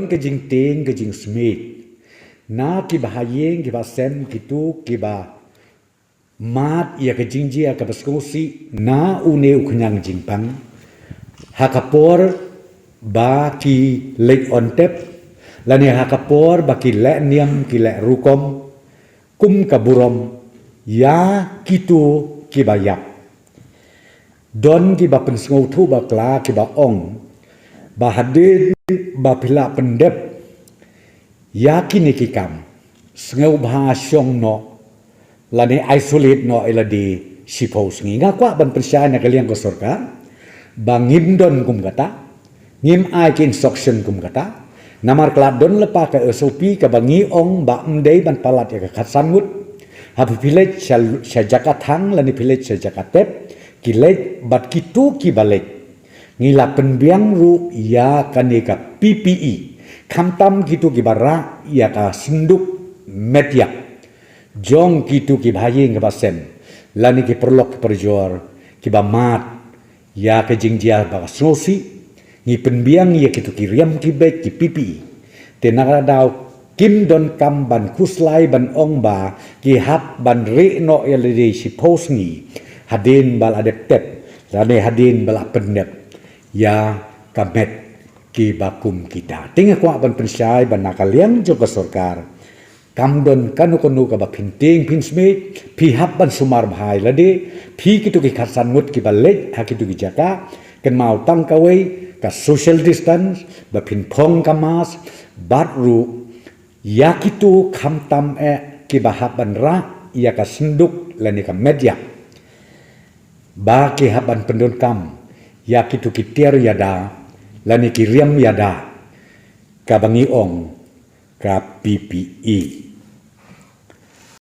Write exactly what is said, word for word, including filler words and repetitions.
ka jingtieng ka jingsmit na kiba ha ïing kiba sem, kito kiba mad ïa ka jingjia kaba sngewsih na une u khñiang jingpang, ha ka por ba ki leit on tep lane ha ka por ba ki leh niam ki leh rukom kum ka burom ïa kito kiba ïap. Don kiba pynsngewthuh bakla kiba ong ba hadien ba phi la pyndep ïa kine ki kam, sngewbha shong noh lane isolate noh ïa lade shiphew sngi. Nga kwah ban pynshai na ka liang ka sorkar ba ngim don kum kata, ngim ai ki instruction kum kata. Namar ka la don lypa ka S O P kaba ngi ong ba ym dei ban palat ïa ka khatsan ngut. Haba phi leit sha, sha jaka thang lane phi leit sha jaka tep, ki leit bad kito kiba leit, ngi la pynbiang ruh ïa kane ka P P E, khamtam kito kiba rah ïa ka synduk met ïap jong kito kiba ha ïing kiba sem lane ki paralok ki parajor kiba mad ïa ka jingjia ba ka sngewsih. Ngi pynbiang ïa kito ki riam ki beit ki P P E. Te na kata ka daw kim donkam ban khuslai ban ong ba ki hap ban rieh noh ïa lade shiphew sngi hadien ba la dep tep lane hadien ba la pyndep ïa ka met kiba kum kita. Te nga kwah ban pynshai ba na ka liang jong ka sorkar, kam don kano kano kaba phin tieng phin smit, phi hap ban sumar bha ïa lade. Phi kito ki khatsan ngut kiba leit ha kito ki jaka, kynmaw tang kawei ka social distance, ba phin phong ka mask, bad ruh ïa kito khamtam eh kiba hap ban rah ïa ka synduk lane ka met ïap, ba ki hap ban pyndonkam ïa kito ki tiar ïada lane ki riam ïada kaba ngi ong ka P P E.